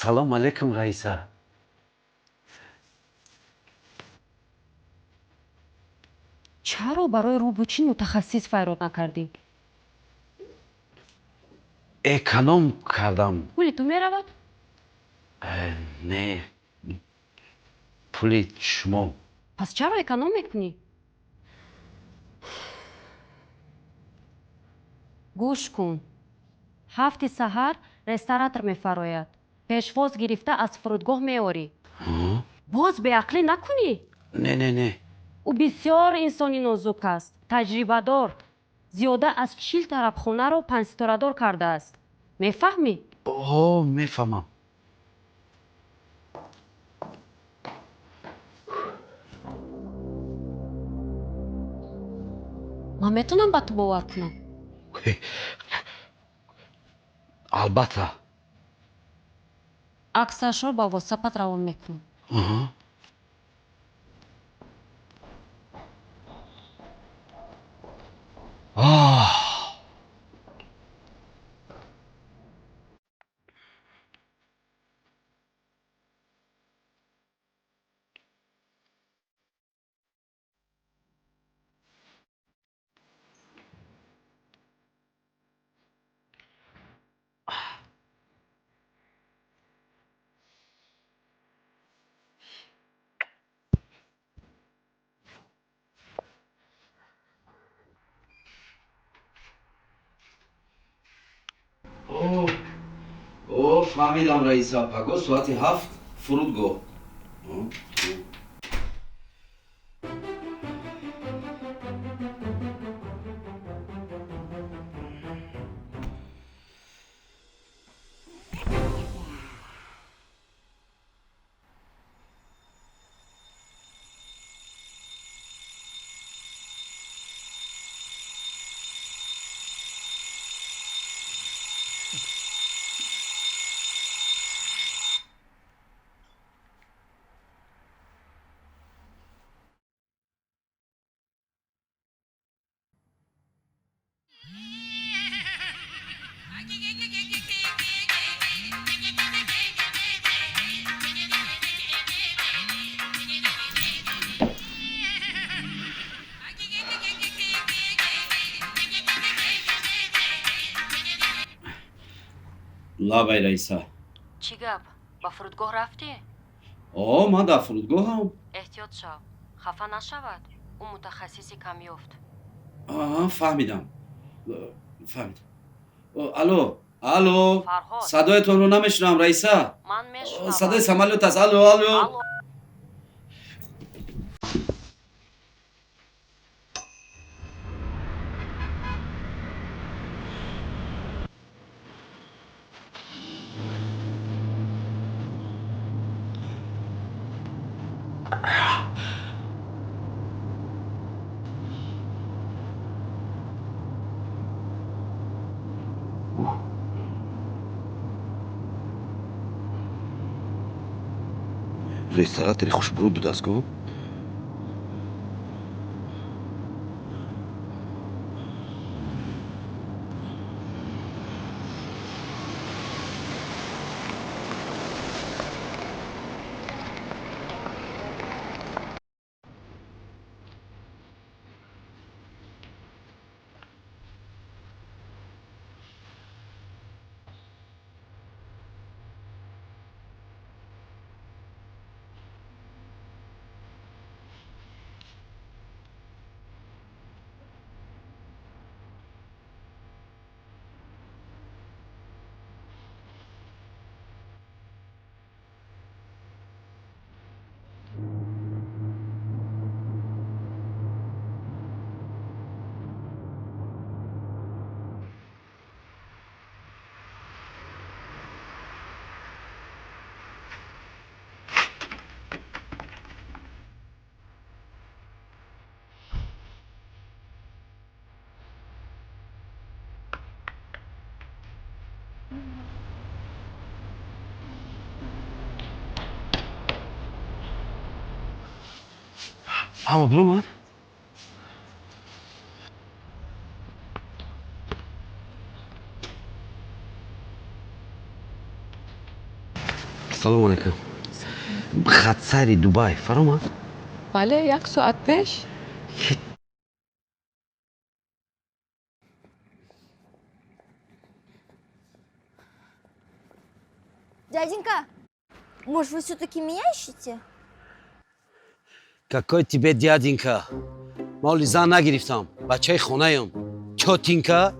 Салом алейкум, Раиса. Чаро барои рӯбучин мутахассис файрод накардӣ? Эконом кардам. Пули ту меравад? Не, пули шумо. Пас чаро эконом мекунӣ? Гӯш кун, ҳафти саҳар ресторатор мефарояд. Пешвоз гирифта аз фурудгоҳ меорӣ. Боз беақлӣ накунӣ. Не, не, не. Ӯ бисёр инсони нозук аст, таҷрибадор, зиёда аз 40 тарабхонаро панҷситорадор кардааст. Мефаҳмӣ? Ҳо, мефаҳмам. Ман метавонам ба ту бовар кунам? Албатта. Аксашро ба ватсапат равон мекунам. О, фаҳмидам, Раиса. Паго соати 7 фурудгоҳ. Лабай, Раиса. Чӣ гап, ба фурудгоҳ рафтӣ? О, ман дар фурудгоҳам. Эҳтиёт шав, хафа нашавад, ӯ мутахассиси камёфт. Фаҳмидам, фаҳмидам. Алло, алло. Фарҳод. Садоятонро намешунавам, Раиса. Ман мешунавам. Садои самолёт аст. Алло, алло. Алло. Ресторатори хушбурӯ будааст ку? Ҳама биромад. Салому алайкум. Хатсайри Дубай фаромад? Бале, як соат пеш. Дяденька, может, вы все-таки меня ищете? Какой тебе дяденька? Ма ҳоли зан нагирифтам. Бачаи хонаям. Тётенька?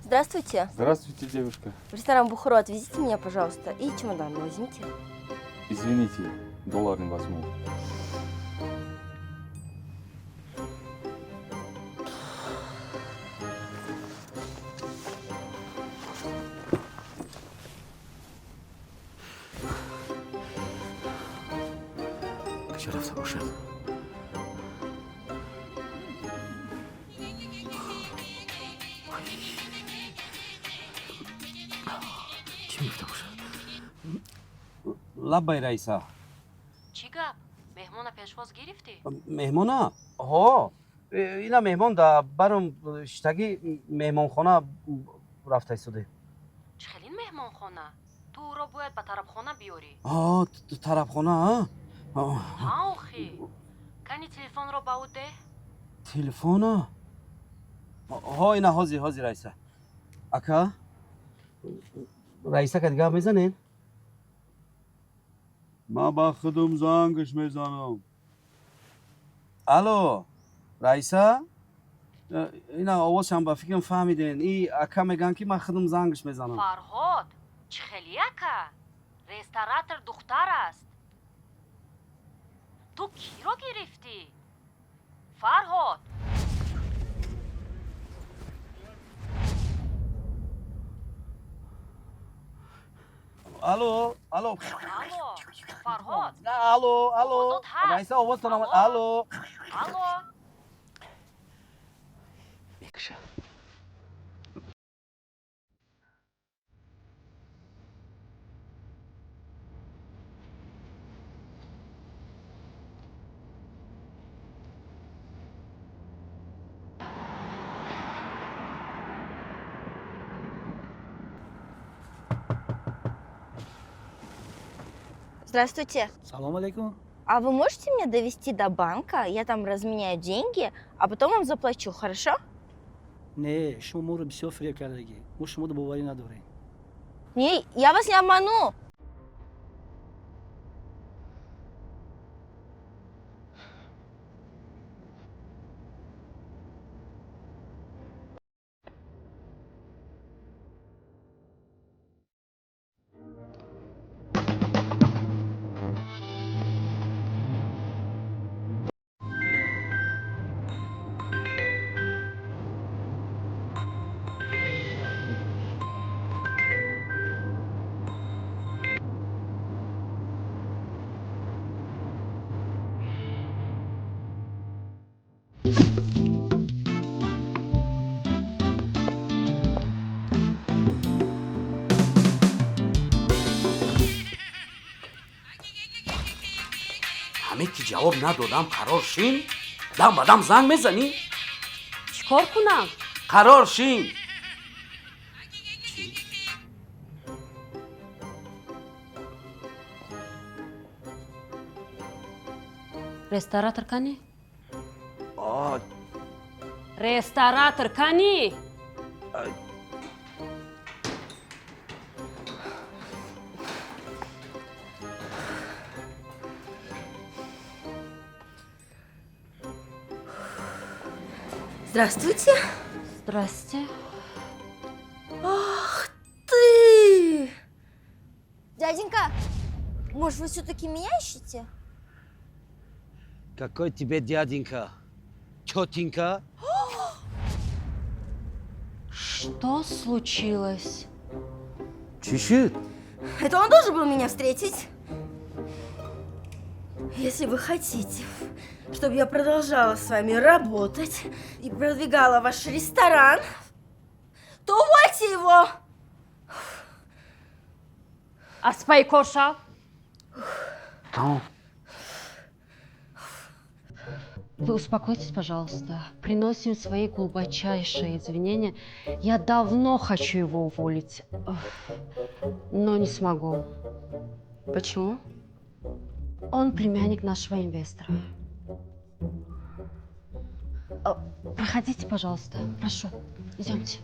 Здравствуйте. Здравствуйте, девушка. В ресторан Бухару отвезите меня, пожалуйста. И чемодан возьмите. Извините, доллар не возьму. Куҷо рафта бошад? Чӣ мегуфта бошад? Лаббай, Раиса. Чӣ гап, меҳмона пешвоз гирифтӣ? Меҳмона? Ҳо, ина меҳмон да баром шитагӣ меҳмонхона рафта истоде. Чӣ хелин меҳмонхона? Ту ӯро бояд ба тарабхона биёрӣ. А, тарабхона? Ҳа, охи, кани телефонро ба ӯ деҳ. Телефона? Ҳо, ина ҳозир, ҳозир, Раиса. Ака, Раиса кад гап мезанед? Ман ба худум зангаш мезанам. Алло, Раиса. Ина овозшам ба фикрам фаҳмиден. И ака мегӯянд, ки ман худум зангаш мезанам. Фарҳод, чӣ хели ака? Ресторатор духтар аст. Ту киро гирифтӣ, Фарҳод? Алло, алло. Алло, Фарҳод. Алло, алло. Овозот ҳаст. Раиса, овозтон омад. Алло. Алло. Алло. Мекуша. Здравствуйте. Салом алейкум. А вы можете меня довести до банка? Я там разменяю деньги, а потом вам заплачу, хорошо? Не, шумо моро бисёр фиреб кардагӣ. Мо шуморо боварӣ надорем. Не, я вас не обману. Ҳамин ки ҷавоб надодам, қарор шин, дам ба дам занг мезанӣ. Чӣ кор кунам? Қарор шин. Чӣ? Ресторатор кани? А, Ресторатор кани? Ай. Здравствуйте. Здрасте. Ах ты! Дяденька, может, вы все-таки меня ищете? Какой тебе дяденька? Тетенька? Что случилось? Чӣ шуд? Это он должен был меня встретить? Если вы хотите, чтобы я продолжала с вами работать и продвигала ваш ресторан, то увольте его! Аз паи кор шав. Тамом. Вы успокойтесь, пожалуйста. Приносим свои глубочайшие извинения. Я давно хочу его уволить, но не смогу. Почему? Он племянник нашего инвестора. Проходите, пожалуйста. Прошу. Идемте.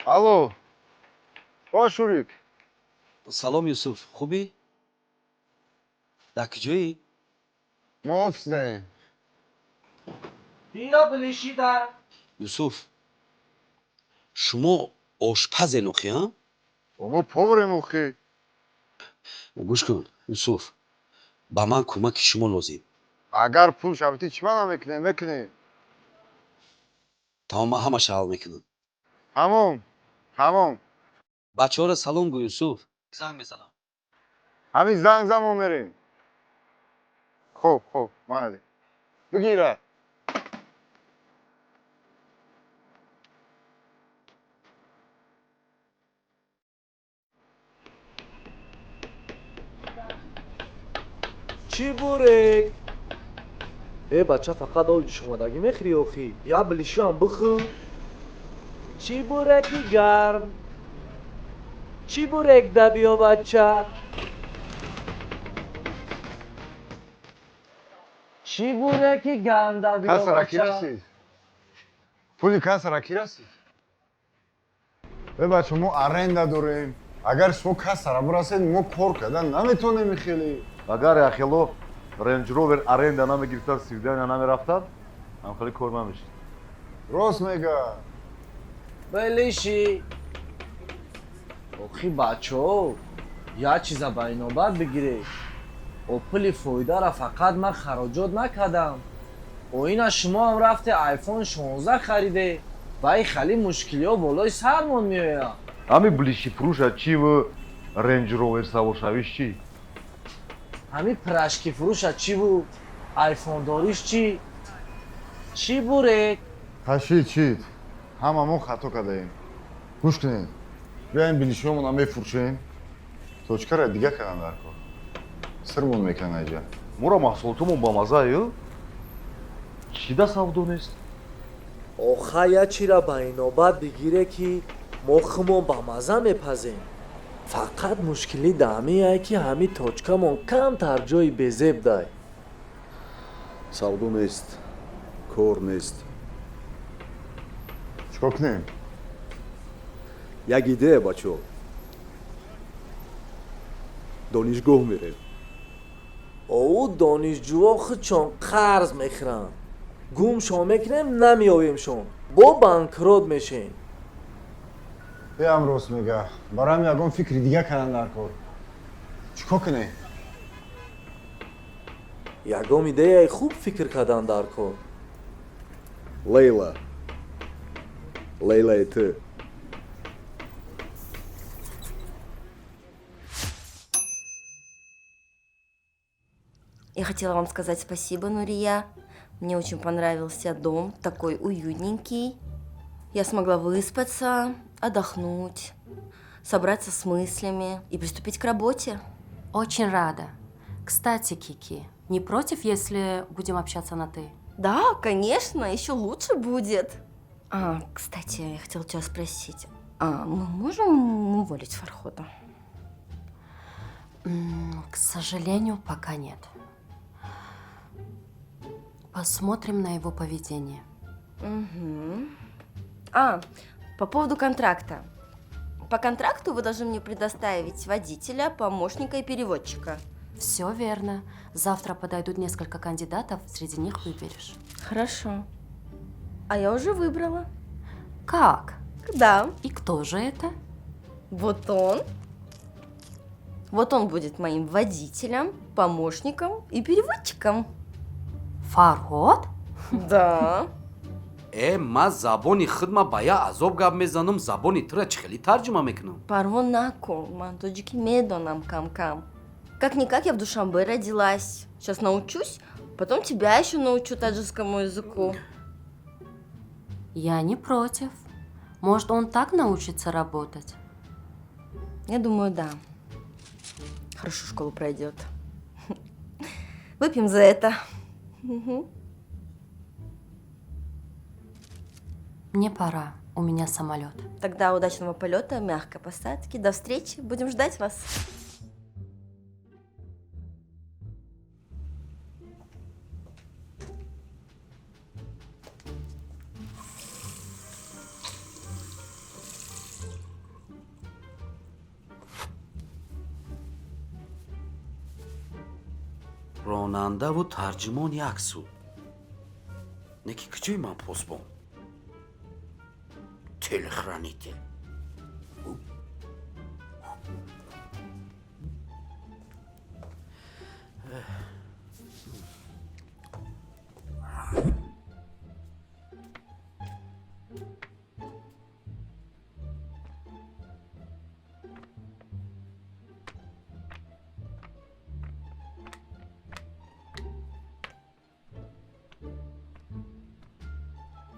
Алло, о, Шурик. Салом, Юсуф, хубӣ? Дар куҷоӣ? Мо офисдаем. Биё, билишида. Юсуф, шумо ошпазен охи, а? Мо поварем охи. Гӯш кун, Юсуф, ба ман кӯмаки шумо лозим. Агар пул шавти, чӣ мана мекунем, мекунем. Тамом, ман ҳамаша ҳал мекунам. Ҳамон, ҳамон. Бачаҳоро салом гӯ, Юсуф. Занг мезанам. Ҳамин занг зан, мо мерем. Хуб, хуб, майли, бигира. Чӣ бурек? Э, бача, фақат оби ҷӯшомадагӣ мехӯрӣ охӣ? Я билишиам бихӯр. Чӣ буреки гарм? Чӣ бурек да биё, бача. Чӣ буреки гарм да биё. Кассара ки Бача. расид? Пули кассара ки расид? Э, бача, мо аренда дорем. Агар шумо кассара бирасед, мо кор кардан наметонем хеле. Агар яхело Рейндж Ровер аренда намегирифтад, свидания намерафтад, ҳам хеле кор намешид. Рост мега. Билиши. Охи, бачаҳо, як чиза ба инобат бигиред. О, пули фоидара фақат ман хароҷот накардам. Оина шумо ҳам рафте айфон 16 хариде ва ин хали мушкилиҳо болои сармон меояд. Ҳами билиши фурӯша чиву Рейндж Ровер саворшавиш чӣ? Ҳами пирожки фурӯша чиву айфондориш чӣ? Чӣ бурек? Ҳашид, чид, ҳама мо хато кардаем. Гӯш кунед, биёем, билишиҳомона мефурӯшем. Точкара дига кардан дар кор, сирмон мекунад айҷа. Моро маҳсулотумон бамазаю, чӣ да савдо нест? Оха, як чира ба инобат бигире, ки мо хумон ба мазза мепазем. Фақат мушкилӣ даҳамие, ки ҳами точкамон камтар ҷои безеб дай. Савдо нест, кор нест. Чикор кунем? Як идея, бачаҳо. Донишгоҳ мерем. Оу, донишҷӯҳо худшон қарз мехӯранд. Гумшон мекунем, намеёбемшон, бо банкрот мешем. Биам, рост мега. Барои ягон фикри дига кардан дар кор. Чикор кунем? Ягон идеяи хуб фикр кардан дар кор. Лейла, Лейлаи ту. Я хотела вам сказать спасибо, Нурия. Мне очень понравился дом, такой уютненький. Я смогла выспаться, отдохнуть, собраться с мыслями и приступить к работе. Очень рада. Кстати, Кики, не против, если будем общаться на «ты»? Да, конечно, еще лучше будет. А, кстати, я хотела тебя спросить, а мы можем уволить Фархода? К сожалению, пока нет. Посмотрим на его поведение. Угу. А, по поводу контракта. По контракту вы должны мне предоставить водителя, помощника и переводчика. Все верно. Завтра подойдут несколько кандидатов, среди них выберешь. Хорошо. А я уже выбрала. Как? Да. И кто же это? Вот он. Вот он будет моим водителем, помощником и переводчиком. Фарход? Да. Э, ман забони худма ба як азоб гап мезанам, забони тура чӣ хеле тарҷума мекунам? Парво накун, ман тоҷики медонам кам-кам. Как-никак я в Душанбе родилась. Сейчас научусь, потом тебя еще научу таджикскому языку. Я не против. Может, он так научится работать? Я думаю, да. Хорошо школу пройдет. Выпьем за это. Мгм. Мне пора. У меня самолет. Тогда удачного полета, мягкой посадки. До встречи. Будем ждать вас. Ронандаву тарҷумон як су. Не ки куҷои ман посбон, телохранитель?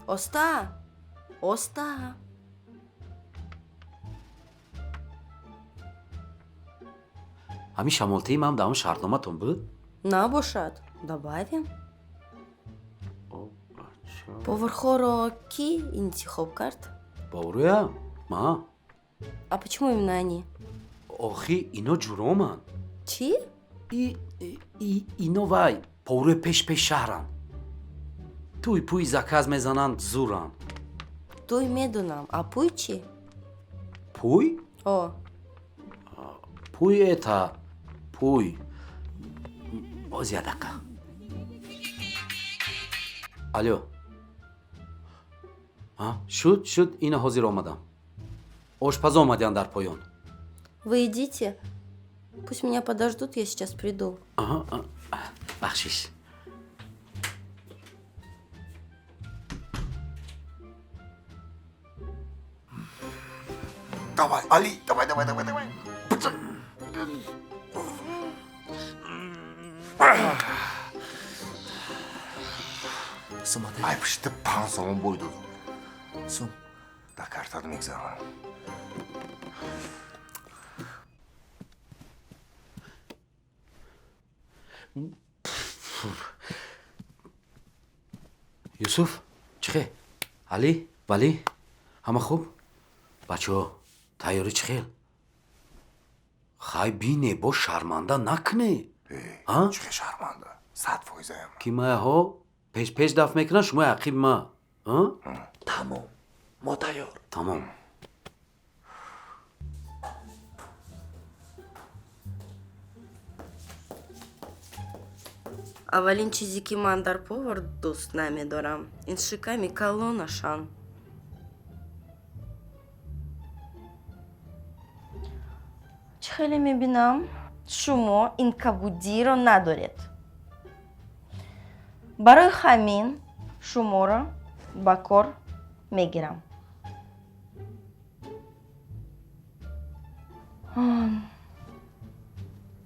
Оста! Оста! Ҳамин шамолтаи ман дар он шартноматон буд? Набошад. Добавим. Повархоро кӣ интихоб кард? Боврӯя ма. А почему именно они? Охи, ино ҷуроманд. Чӣ? Ино вай поварҳои пеш пеш шаҳранд, тӯй пӯй заказ мезананд, зуранд. Тӯй медонам, а пӯй чӣ? Пӯй? О. Пӯй, это пӯй. Боз як дақиқа. Алё, шуд, шуд, ина ҳозир омадам, ошпаз омадян дар поён. Вы идите, пусть меня подождут, я сейчас приду. Бахшиш. Давай, Али, давай, давай, давай, давай. Ай, пишти 5 сомон бой додум. Сум. Да картад мегзарам. Юсуф, чӣ хел? Али, валӣ, ҳама хуб? Бачаҳо, тайёрӣ чӣ хел? Хай, бине, бо шарманда накунӣ. Чӣ хел шарманда? 100 фоизаям. Ки маяҳо пеш пеш дафт мекунанд, шумо ақиби ма. Тамом, мо тайёр. Тамом. Аввалин чизе, ки ман дар повар дӯст намедорам, ин шиками калонашан. Чӣ хеле мебинам, шумо ин кабудиро надоред. Барои ҳамин шуморо ба кор мегирам.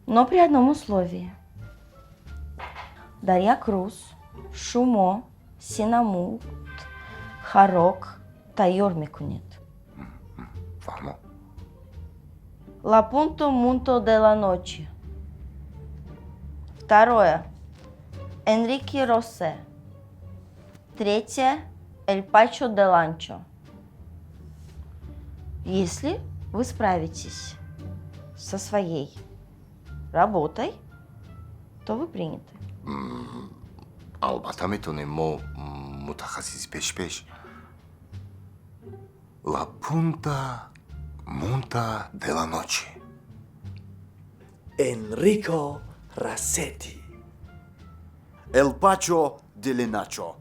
Но при одном условии: дар як рӯз шумо се намуд хӯрок тайёр мекунед. Фаҳмо. Ла пунто мунто де ла ночи. Второе: Энрике Росе. Третье: Эль Пачо де Ланчо. Если вы справитесь со своей работой, то вы приняты. Албатта метонем, мо мутахассиси пешпеш. Ла пунта мунта де ла ночи. Энрико Рассети. Эл Пачо Делиначо.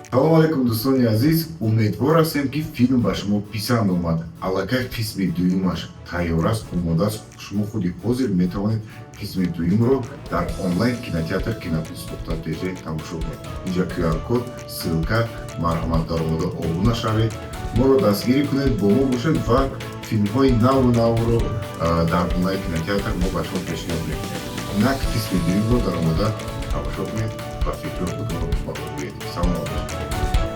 Салом алейкум, дӯстони азиз! Умедвор ҳастем, ки филм ба шумо писанд омад. Аллакай қисми дуюмаш тайёр аст, омода аст. Шумо худи ҳозир метавонед қисми дуюмро дар онлайн кинотеатр Киноплюс тж тамошо кунед. Инҷа QR-код, ссылка, марҳамат, даромада обуна шавед, моро дастгирӣ кунед, бо мо бошед ва филмҳои наву навро дар онлайн кинотеатр мо ба шумо пешниҳод мекунем. Инак, қисми дуюмро даромада тамошо кунед ва фикри худро ба мо гӯед. Саломат бошед.